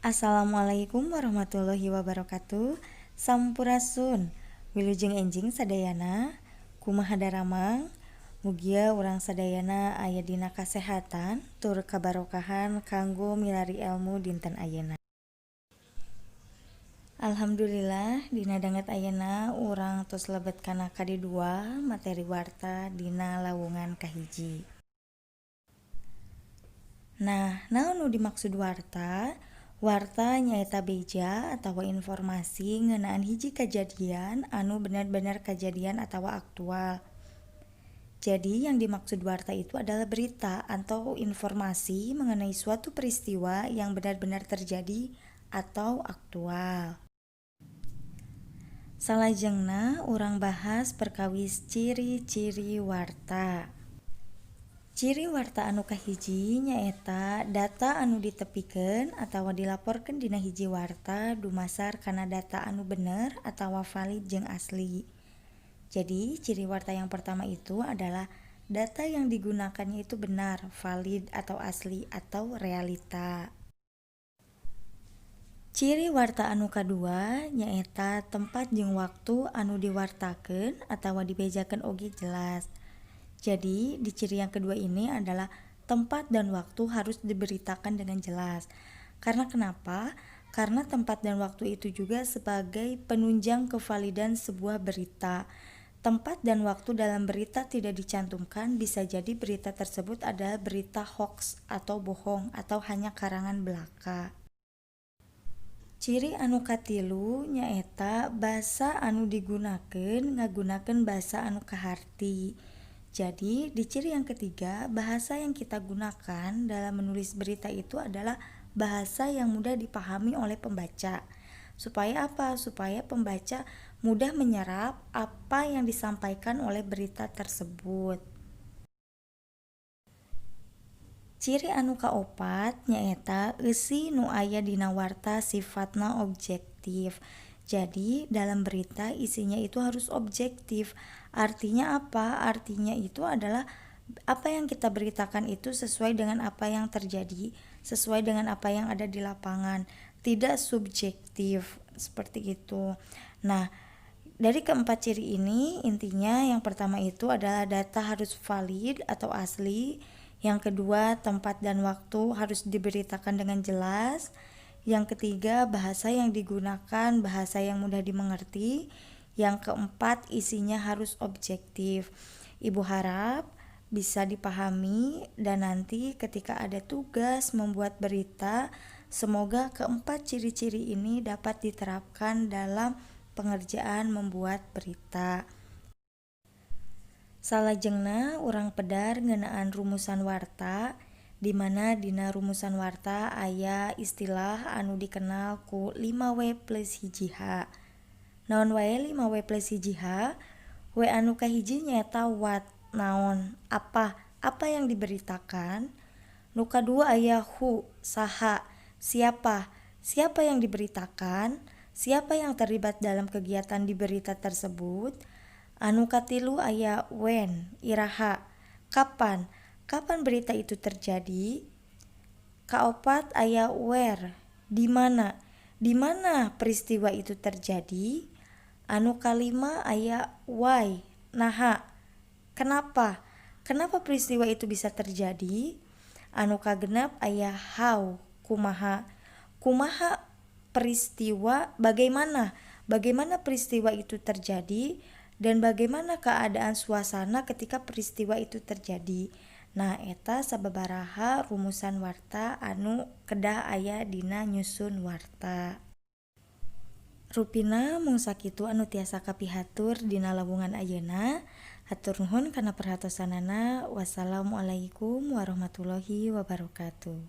Assalamualaikum warahmatullahi wabarakatuh. Sampurasun. Wilujeng enjing sadayana. Kumaha daramang? Mugia urang sadayana aya dina kasehatan tur kabarokahan kanggo milari elmu dinten ayeuna. Alhamdulillah, dina danget ayeuna urang tos lebet kana KD 2, materi warta dina lawungan kahiji. Nah, naon nu dimaksud warta? Warta nyaeta beja atawa informasi ngeunaan hiji kajadian anu bener-bener kajadian atawa aktual. Jadi, yang dimaksud warta itu adalah berita atau informasi mengenai suatu peristiwa yang benar-benar terjadi atau aktual. Salajengna urang bahas perkawis ciri-ciri warta. Ciri warta anu kahiji nyaeta data anu ditepikeun atawa dilaporkeun dina hiji warta dumasar kana data anu bener atawa valid jeung asli. Jadi, ciri warta yang pertama itu adalah data yang digunakannya itu benar, valid atau asli atau realita. Ciri warta anu kadua nyaeta tempat jeung waktu anu diwartakeun atawa dibejakeun oge jelas. Jadi, di ciri yang kedua ini adalah tempat dan waktu harus diberitakan dengan jelas. Karena kenapa? Karena tempat dan waktu itu juga sebagai penunjang kevalidan sebuah berita. Tempat dan waktu dalam berita tidak dicantumkan, bisa jadi berita tersebut adalah berita hoax atau bohong atau hanya karangan belaka. Ciri anu katilu nyaeta basa anu digunakeun ngagunakeun basa anu kaharti. Jadi, di ciri yang ketiga, bahasa yang kita gunakan dalam menulis berita itu adalah bahasa yang mudah dipahami oleh pembaca. Supaya apa? Supaya pembaca mudah menyerap apa yang disampaikan oleh berita tersebut. Ciri anu kaopat nyaeta eusi nu aya dina warta sifatna objektif. Jadi, dalam berita isinya itu harus objektif. Artinya apa? Artinya itu adalah apa yang kita beritakan itu sesuai dengan apa yang terjadi, sesuai dengan apa yang ada di lapangan, tidak subjektif seperti itu. Nah, dari keempat ciri ini intinya yang pertama itu adalah data harus valid atau asli, yang kedua tempat dan waktu harus diberitakan dengan jelas, yang ketiga bahasa yang digunakan bahasa yang mudah dimengerti, yang keempat isinya harus objektif. Ibu harap bisa dipahami dan nanti ketika ada tugas membuat berita, semoga keempat ciri-ciri ini dapat diterapkan dalam pengerjaan membuat berita. Salajengna urang pedar ngeunaan rumusan warta, di mana dina rumusan warta aya istilah anu dikenal ku 5W plus 1H. Naon wae 5W plus 1H? W anu kahiji nyaeta what, naon, apa, apa yang diberitakan. Nu kadua aya who, saha, siapa, siapa yang diberitakan, siapa yang terlibat dalam kegiatan di berita tersebut. Anu katilu aya when, iraha, kapan, kapan berita itu terjadi. Kaopat aya where, di mana, di mana peristiwa itu terjadi. Anu kalima aya why, naha, kenapa, kenapa peristiwa itu bisa terjadi. Anu kagenep aya how, kumaha, kumaha peristiwa, bagaimana, bagaimana peristiwa itu terjadi dan bagaimana keadaan suasana ketika peristiwa itu terjadi. Nah, eta sababaraha rumusan warta anu kedah aya dina nyusun warta. Rupina mung sakitu anu tiasa kapihatur dina lawungan ayeuna. Hatur nuhun kana perhatosanana. Wassalamualaikum warahmatullahi wabarakatuh.